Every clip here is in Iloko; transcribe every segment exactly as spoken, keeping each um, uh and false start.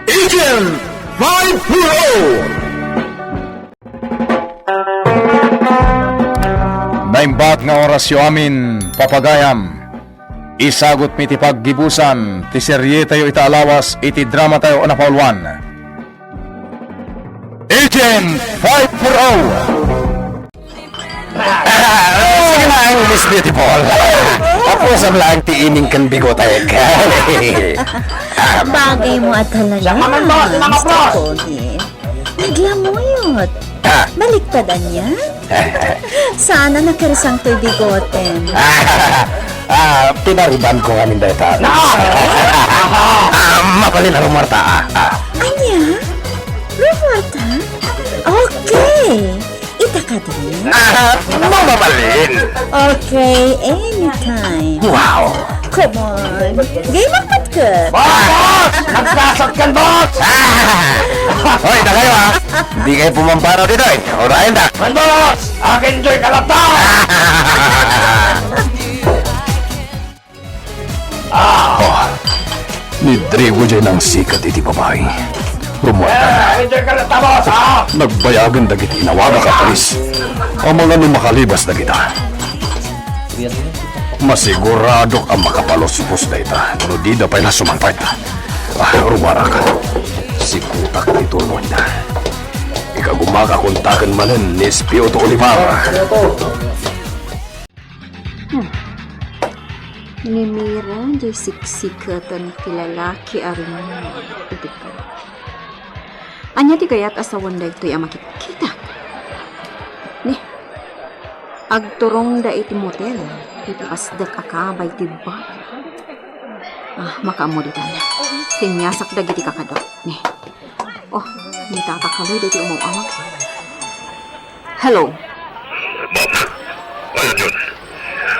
Agent five four oh. Naimbag nga orasyo amin, papagayam. Isagutmi ti paggibusan ti serietayo ita a lawas iti dramatayo a napauluan, Agent five four oh. Ah, sige lang, Miss Beautiful. Tapos ang lang ti ining kan bigotek. Bagay mo at talaga. Siya ka man, boss, mga Mister boss. Pogi. Naglamuyot. Ah. Baliktad ania? Sana nakirsang toy bigotem. Ah, pinariban ko ngamin dayta. No! Ah, mabalin a rumuarta, ah, ah. Ania? Rumuarta? Okay. Ita kadi? Ah, mabalin. Okay, anytime. Wow. Come on. Game up ket. Boss! Boss! Nagkasat kan, boss! Ah! Hoy, da kayo, ha? Di kayo pumampanaw dito, eh. Urayan da. Man, boss! Ag-enjoy ka lang ta! Ah! Oh, ni Drigo jay nangsikat iti babai. Rumuarda. Eh, ag-enjoy ka lang ta, boss, ha? Nagbayagan dagiti inawagak a pulis. Amangan no makalibas dagita. Masiguradok a makapaluspos dayta no dida pay la sumangpet. Ah, ruarak. Sikutak ti tulmoenna. Ikagumak a kontaken manen ni Espioto Olivar. Hmm. Ni Mira, jay siksiketen ti lalaki a rimmuar iti kar. Ania ti kayat a sawen daytoy a makitkitak? Ni, agturongda iti motel, iti pasdek a kabay ti bar. Ah, makaammo ditan. Siniasak dagiti kakaduak. Ni. Oh, nitatakaloy dagiti umaw-awag. Hello. Ma'am, ayan yun.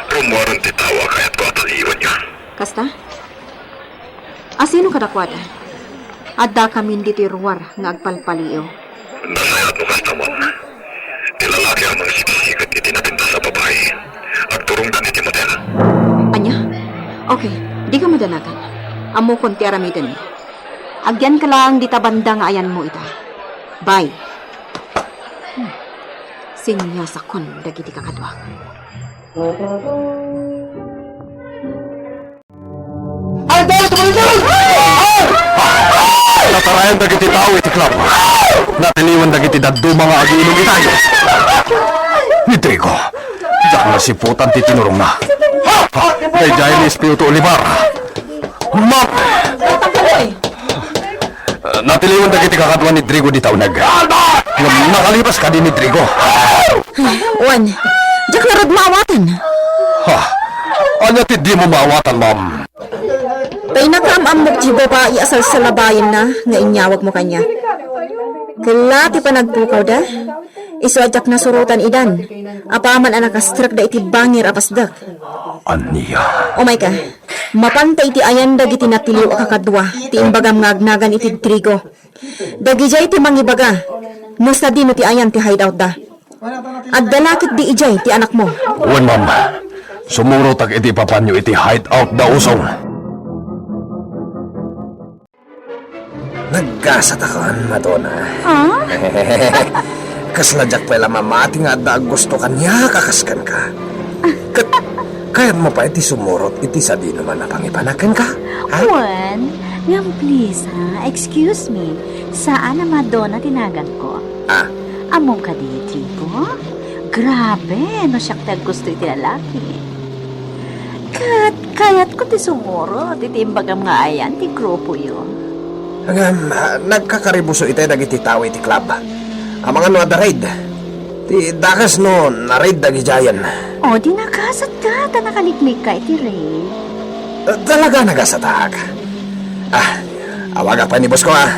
Rumuaran ti tao a kayatko a paliiwanyo. Kasta? Asino kadakuada? Addakamin ditoy ruar nga agpalpaliiw. Nasayaat no kasta, ma'am. Ti lalaki a mangsiksikat iti napintas a babai. Agturongdan iti motel. Ania? Okay, dika madanagan. Ammokon ti aramidenmi. Agyanka laeng dita banda nga ayanmo ita. Bye. Hmm. Siniasakon dagiti kakaduak. Natarayan dagiti tao iti club. Natiliwan dagiti dadduma nga agiinum itayo. Ni Trigo, diak nasiputan ti tinurongna. Daydiay ni Espiritu Olivar. Ma'am! Natiliwan dagiti kakaduan ni Drigo dita uneg. Ngem nakalipas kadi ni Drigo. Wen, diak ngarud maawatan. Ha? Ania ti dimo maawatan, ma'am? Painakam-ammok ti babai a salsalabayenna nga inyawagmo kaniak. Kella ti panagpukawda, isu a diak nasurotan idan, apaman a nakastrekda iti bangir a pasdek. Ania? Umayka. Mapanta iti ayan dagiti natiliw a kakadua ti imbagam nga agnagan iti trigo. Dagidiay ti mangibaga no sadino ti ayan ti hideoutda. Adda la ketdi idiay ti anakmo. Wen, ma'am. Sumurotak iti ipapanyo iti hideoutda, Usong. Naggasatakan, Madonna. Ah? Kasla diak pay la mamati nga adda aggusto kaniak a kas kenka. Ket kayatmo pay ti sumurot iti sadinoman a pangipanak kenka? Ha? Juan, ngem please, ha? Excuse me. Saan a Madonna ti naganko. Ah. Ammom kadi, Trigo? Grabe, no siak ti aggusto iti lalaki. Ket kayatko ti sumurot iti imbagam nga ayan ti grupoyo. Ngem, ah, nagkakaribuso itay dagiti tao iti club. Amangan no adda raid. Ti dakes no na-raid dagidiayen. O, di nagasat ka, ta nakaliklikka iti raid. Ah, talaga nagasatak. Ah, awagak pay ni boss ko, ah.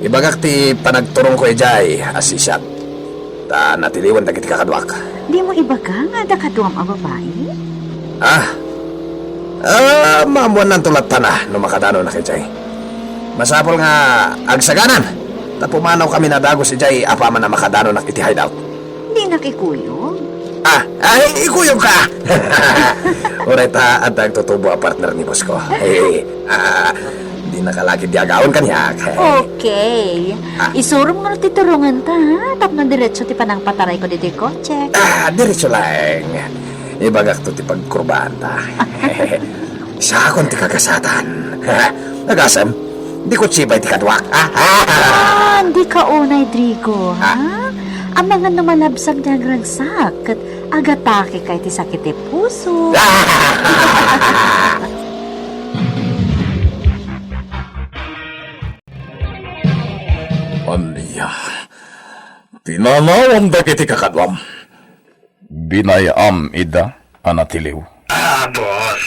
Ibagak ti panagturongko idiay a sisiak. Ta natiliwan dagiti kakaduak. Dimo ibaga nga adda kaduam a babai? Ah. Ah, maammuannanto latta no makadanonak idiay. Masapul nga agsaganan ta pumanawkamin a dagus idiay apaman a makadanonak iti hideout. Dinak ikuyog. Ah, ay, ikuyogka. Uray ta adda agtutubo a partner ni boss ko. Eh, ah, di Nakalaki ti agawan kaniak. Okay. Ah. Isurom nga ti turonganta, ha? Tapno diretso ti panangpatarayko ditoy kotse. Ah, diretso laeng. Ibagakto ti pagkurbaanta. Sakon ti kagasatan. Agasem, di kotse pay ti kaduak. Ah, ah, ah. Ah, di ka unay, Drigo, ha? Ah. Amangan no malabsam ti agragsak, ket agatake kay ti sakit ti puso. Ania? Pinanawam dagiti kakaduam. Binay-am ida a natiliw. Ah, boss,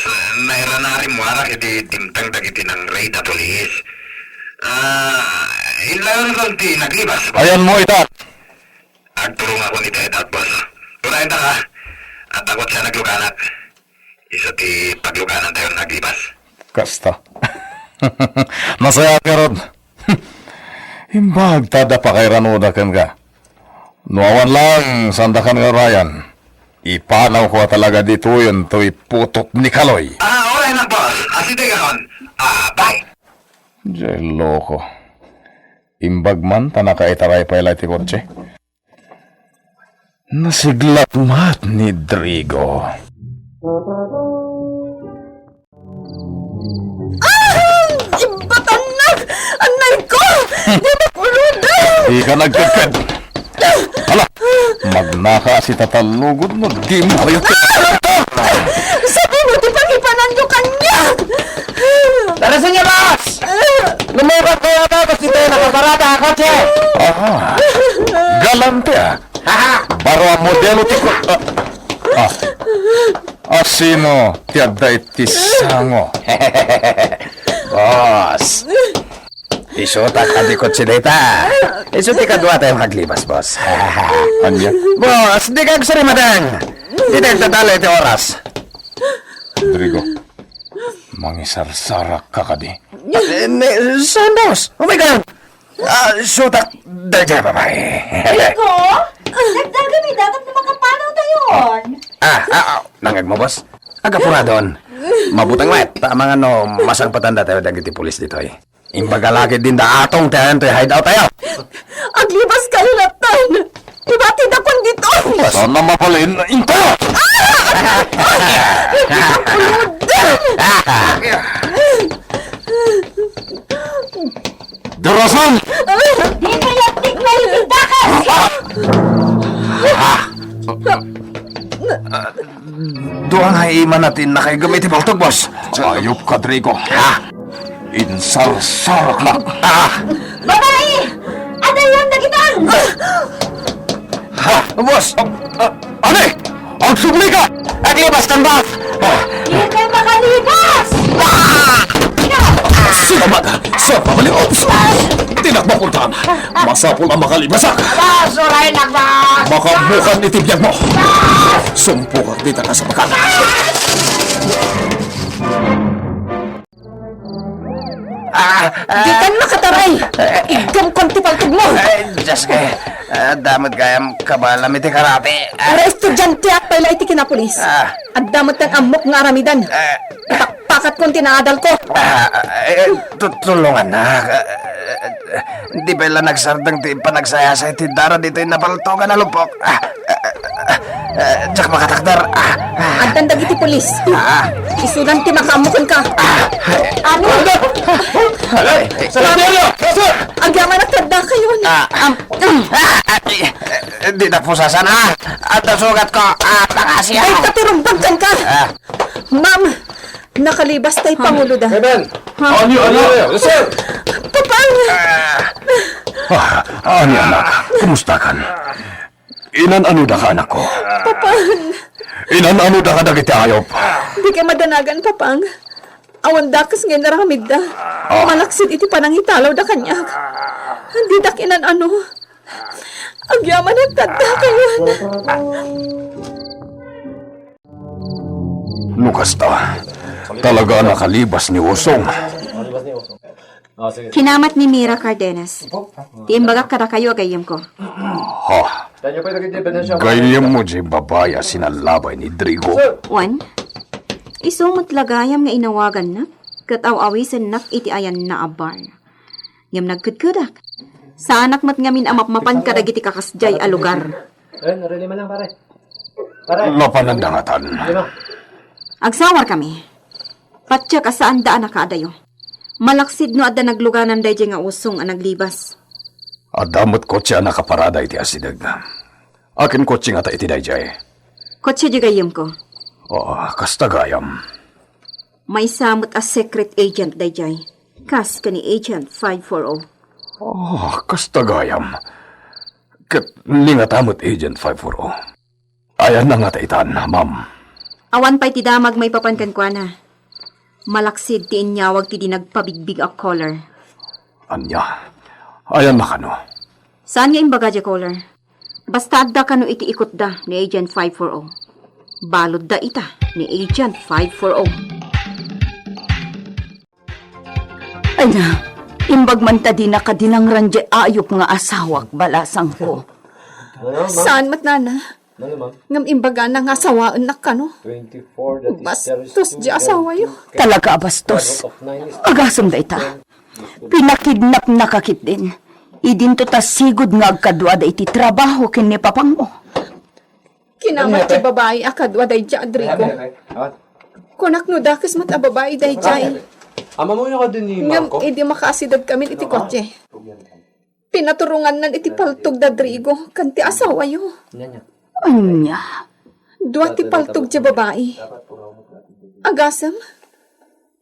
nairanarim warang iti dimtang dagiti nang-raid a pulis. Ah, inlayonkon ti naglibas. Ayanmo ita. Agturongakon iti edad, boss. Unayen ta ka. Adda kotse a nagluganak. Isu ti pagluganantayo naglibas. Kasta. Nasayaat ngarud. Imbag ta adda pakairanoda kenka. No awan laeng, saandaka nga urayan. Ipanawko a talaga ditoyen toy putot ni Kaloy. Ah, uray na, boss. Asite ka kon. Ah, bye. Jay loko. Imbag man ta nakaitaray pay la iti kotse. Nasiglat met ni Drigo. Ah! Imbatan na! Anay ko! Di makulod! Di ka nagkedked. Hala! Magnaka si tatalugod no di mo kayo. Sabi mo, di pagipanan nyo kanya! Tara sa inyo, boss! Lumukat kayo, boss! Ito yung nakaparada ako, che! Aha. Galante, ah. Baro a modelo ti ko-, ah. Ah. Asino ti adda iti sango? Boss. Isutak a di kotse dayta. Isu ti kadua tayo maglibas, boss. Anya? Boss, di ka agsarimatang. Di tayo tatala iti oras. Rodrigo, mangisarsarak ka kadi. Eh, ne, saan, boss? Oh my God! Ah, sutak, dayta babae. Rico? Nagdagami dapat na makapanaw tayon. Ah, ah, ah, nangag mo, boss? Agapuradon. Mabutang met, ta amangan no masangpatan datayo dagiti pulis ditoy. Imbaga lagi din da atong ti ayan toy hideout tayo. Aglibas kayo latan. Ibati da kon dito. Sana mabalin na inta! Darasan! Di kayat tikna iti dakas! Dua nga imana ti nakaigem iti baltog, boss. Ayop ka, Drigo. Ha? Insarsarak na. Ah! Babae! Adayan dagitan! Ha? Boss! Ah, ah, ani? Agsubli ka! Aglibas kan ba? Ah! Di kayo makalibas! Ah! Sino man? Sa pamali-, oops! Tinakbo ko tan. Masapul ang makalibasak. Boss, uray na, boss! Makabukan iti biag mo. Boss! Sumpukak dita ka sa bakan. Ah, ah. Di kan makataray! Igam kon ti paltog mo! Ay, Diyos ko. Ah, damot gayam kabalam iti karate. Ah. Ura estudiante at pay la iti kinapulis. Ah. Adda met kan ammok nga aramidan. Ah. Ipakpakat kon ti naadal ko. Ah, eh, tu-, tulungan na. Ah, Di pay la nagsardeng ti panagsayasay ti dara ditoy napaltogan a lupok. Ah, ah, ah, ah, diak makatakder. Ah, ah. Addan dagiti pulis. Ah. Isudan ti makaammo kenka. Ah. Ano? Ay, sir! Sir! Agyamanak kadakayon. Ah. Am, mm. Ah, ah, eh, eh, di na pusasan, ah. Adda sugat ko. Ah, tangasiaw. Ay, katirumbag kenka. Ah. Ma'am, nakalibas tay pangulo da. Kevin! Ha? Anyo, anyo? Yes, sir! Papang! Ah, ani, anak? Kumusta kan? Inan-ano da ka, anak ko? Papang! Inan-ano da ka dagiti ayop? Di kay madanagan, Papang. Awan dakas nga inaramid da. Ah. Malaksid iti panangitalaw da kaniak. Didak inan-ano. Agyamanak kadakayon. No kasta, talaga a nakalibas ni Usong. Kinamat ni Mira Cardenas. Ti imbagak kadakayo a gayyemko. Ha? Gayyemmo diay babai a sinalabay ni Drigo? Wen, isu met la gayam nga inawaganna. ket aw-awisennak iti ayanna a bar. Ngem nagkedkedak. Saanak met ngamin a mapmapan kadagiti kakasdiay a lugar. Ayun, rally man lang, pare. Pare. Mapananda ngatan. Lima. Agsawarkami. Patiek a saanda a nakaadayo. Malaksid no adda nagluganan daydiay nga usong a naglibas. Adda met kotse a nakaparada iti asideg. Akin kotse ngata iti daydiay. Kotse di gayyemko. Oo, kasta gayam. Maysa met a secret agent daydiay. Kas ken ni Agent five four oh. Oh, kasta gayam. Ket ni ngata met Agent five four oh. Ayanna ngata itan, ma'am? Awan pay ti damag maipapan kenkuana. Malaksid ti inyawag ti di nagpabigbig a caller. Ania? Ayanna kano? Saan nga imbaga diay caller? Basta adda kano iti ikutda ni Agent five four oh. Baludda ita ni Agent five four oh. Ay na, imbag man ta di nakadinangran diay ayup nga asawak, balasangko. Saan met, nana? Ngem imbagana nga asawaennak kano. Bastos diay asawayo. Talaga a bastos. Agasem dayta. Pinakidnapnaka ketdin. Idinto ta sigud nga agkaduada iti trabaho ken ni papangmo. Kinamat ti babai a kadua daydiay a Drigo. Kunak no dakes met a babai daydiay. Ngem idi makaasideg kamin iti kotse, pinaturongannan iti paltog da Drigo ken ti asawayo. Ania? Dua ti paltog ti babai. Agasem,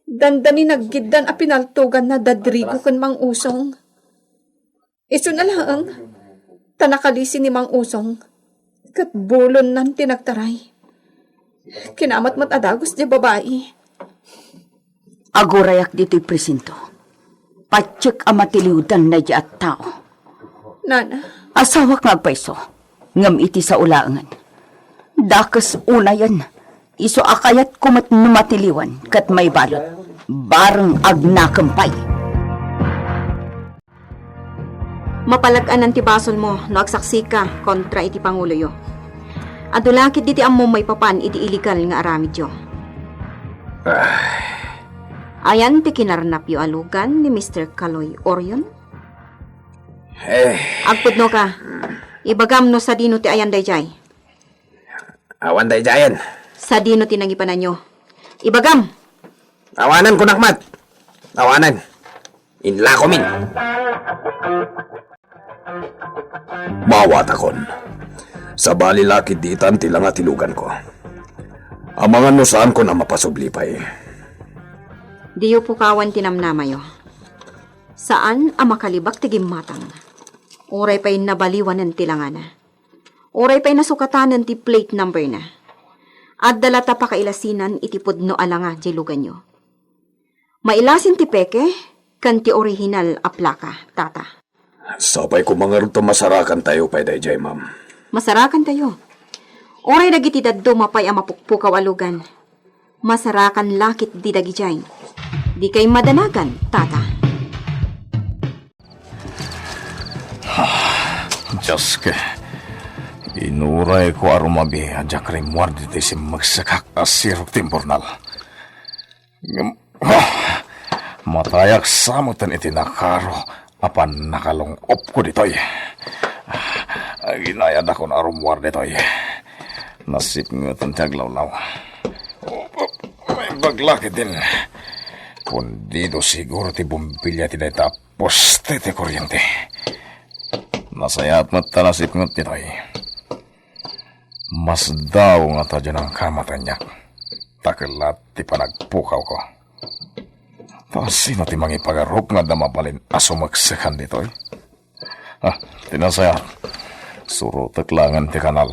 dandani naggiddan a pinaltoganna da Drigo ken Mang Usong. Isuna laeng, ta nakalisi ni Mang Usong, ket bulonnan ti nagtaray. Kinamat met a dagus ti babai. Agurayak ditoy presinto. Patiek a matiliwdan daydiay a tao. Nana. Asawak nga agpayso, ngem iti sao laengen. Dakes unayen, isu a kayatko met no matiliwan ket maibalud, bareng agnakem pay. Mapalag-anan ti basolmo no agsaksika kontra iti panguloyo. Adu la ketdi ti ammom maipapan iti illegal nga aramidyo. Ah. Ayan ti kinarnapyo a lugan ni Mister Kaloy Orion? Eh. Agpudnoka. Ibagam no sadino ti ayan daydiay. Awan daydiayen. Sadino ti nangipananyo? Ibagam! Awanen, kunak met. Awanen. Inlakomin. Maawatakon. Sabali la ketdi itan ti langa ti luganko. Amangan no saanko a mapasubli pay. Diyo pukawan ti namnamayo. Saan a makalibak ti gimmatang. Uray pay nabaliwanen ti langana. Uray pay nasukatanen ti plate number na. Adda la ta pakailasinan iti pudno a langa diay luganyo. Mailasin ti peke ken ti orihinal a plaka, tata. Sapay koma ngarud ta masarakantayo pay daydiay, ma'am. Masarakantayo. Uray dagiti dadduma pay a mapukpukaw a lugan. Masarakan la ketdi dagidiay. Dikay madanagan, tata. Diosko, inurayko a rumabi a diak rimmuar ditoy simmegsekak a sirok ti imbornal. Ngem, ah, matayak sa metten iti nakaro a pannakalung-opko ditoy. Aginayadakon a rummuar ditoy. Nasipngeten ti aglawlaw. Maimbag la ketdin. Pundido siguro ti bombilya ti dayta a poste ti koriente. Nasayaat met ta nasipnget ditoy. Masdaaw ngata diay nangkamataniak. Ta kellat ti panagpukawko. Ta sino ti mangipagarup nga adda mabalin a sumeksekan ditoy? Ah, ti nasayaat. Surotek laengen ti kanal.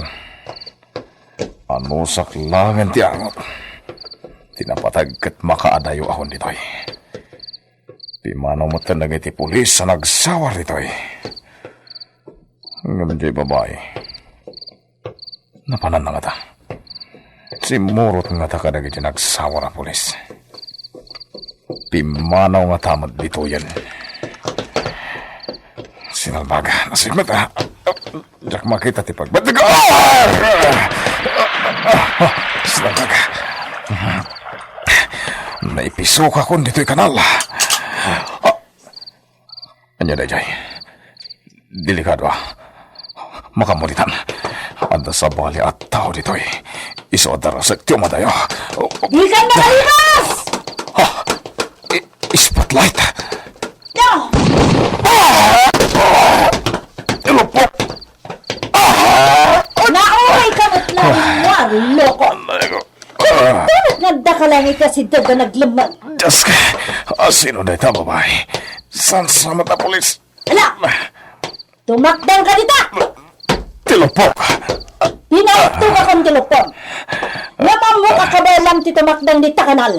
Anusak laengen ti angot. Ti napateg ket makaadayo a kon ditoy. Pimmanaw metten dagiti pulis a nagsawar ditoy. Ngem diay babai, napananna ngata. Simmurot ngata kadagiti nagsawar a pulis. Pimmanaw ngata met ditoyen. Sinalbag, nasipnget, ah. Diak makita ti pagbaddeg. Ah! Sinalbag. Naipisukakon ditoy kanal. Ah! Ania daydiay? Delikado, ah. Makamuritan. Adda sabali a tao ditoy. Isu a darasek ti umadayo. Dikay makalipas! Ah! I-, spotlight! No! Ah! Ilupok! Ah! Nauray ka met laeng, Warloko! Aray ko. Kunat nga adda ka laeng iti asideg a naglemmeng. Dios ko, asino dayta a babai? Saan sa met a pulis? Ala! Tumakdang ka dita! Ti lupok! Pinagtugakon ti lupok! Nga mammok a kabaelam ti tumakdang dita kanal!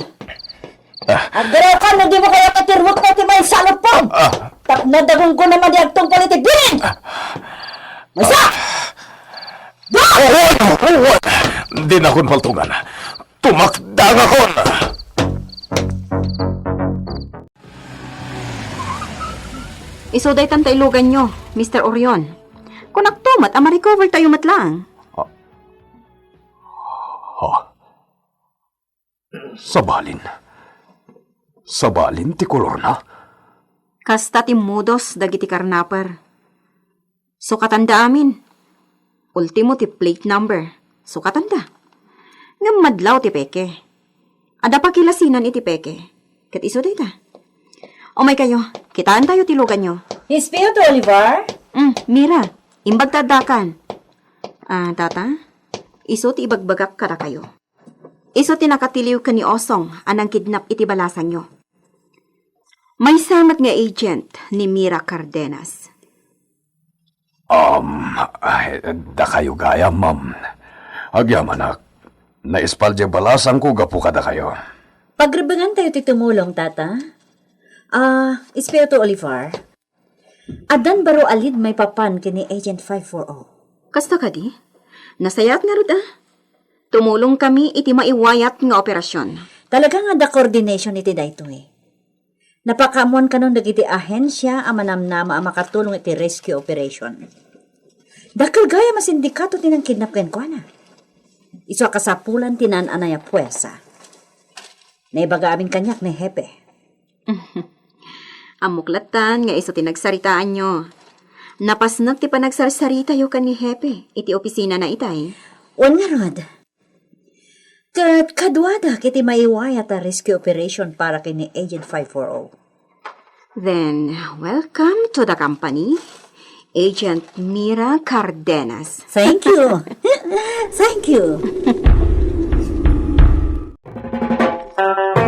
Ah. Aggaraw ka no di mo kayat a tiruekko ti maysa a lupok! Ah. Tapno dagongko na madi agtungpal iti bilin! Ah. Maysa! Ah. Awan! Awan! Dinakon paltugan. Tumakdangakon! Isu daytan ta iluganyo, Mister Orion. Kunakto met a ma-recover tayo met laeng. Ha? Ha? Sabalin. Sabalin ti kolorna? Kasta ti modus dagiti karnaper. Sukatanda amin. Ultimo ti plate number. Sukatanda. Ngem madlaw ti peke. Adda pakilasinan iti peke. Ket isu dayta. Umay kayo, kitaentayo ti luganyo. Espiritu Olivar? Mm, Mira, imbag ta addakan. Ah, tata, isu ti ibagbagak kadakayo. Isu ti nakatiliw ken ni Osong a nangkidnap iti balasangyo. Maysa met nga agent ni Mira Cardenas. Um, ay, dakayo gayam, ma'am. Agyamanak, naispal diay balasangko gapu kadakayo. Pagrebbengantayo ti tumulong, tata. Ah, Espiritu Olivar, addan baro a lead maipapan ken ni Agent five four oh. Kasta kadi? Nasayaat ngarud a. Tumulongkami iti maiwayat nga operasion. Talaga nga adda coordination iti daytoy. Napakaammoan kanon dagiti ahensia a manamnama a makatulong iti rescue operation. Dakkel gayam a sindikato ti nangkidnap kenkuana. Isu a kasapulan ti naan-anay a puwersa. Naibaga amin kaniak ni Hepe. Ammok lattan nga isu ti nagsaritaanyo. Napasnek ti panagsarsaritayo ken ni Hepe iti opisinana itay. Wen ngarud, ket kaduadak iti maiwayat a rescue operation para ken ni Agent five four oh. Then, welcome to the company, Agent Mira Cardenas. Thank you. Thank you.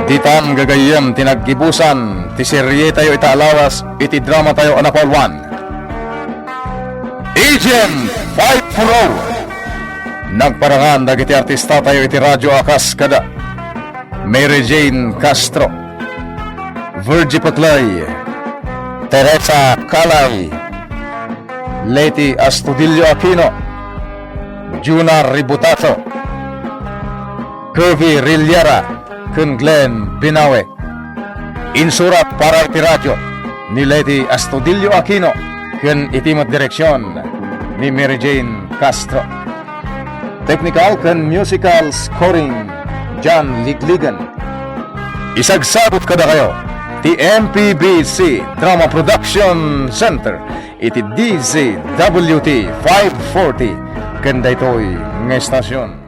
Ditan gagayyem ti naggibusan ti serietayo ita a lawas iti dramatayo a napauluan, Agent five four oh. Nagparangan dagiti artistatayo iti radyo a kas kada Mary Jane Castro, Virgie Paclay, Teresa Calay, Leti Astudillo Aquino, Juna Ributato, Kirby Rillara, ken Glenn Binawe. Insurat para iti radyo ni Leti Astudillo Aquino ken iti met direksion ni Mary Jane Castro. Technical ken musical scoring, John Ligligan. Isagsabot kadakayo ti M P B C Drama Production Center iti D Z W T five forty ken daytoy nga estasion.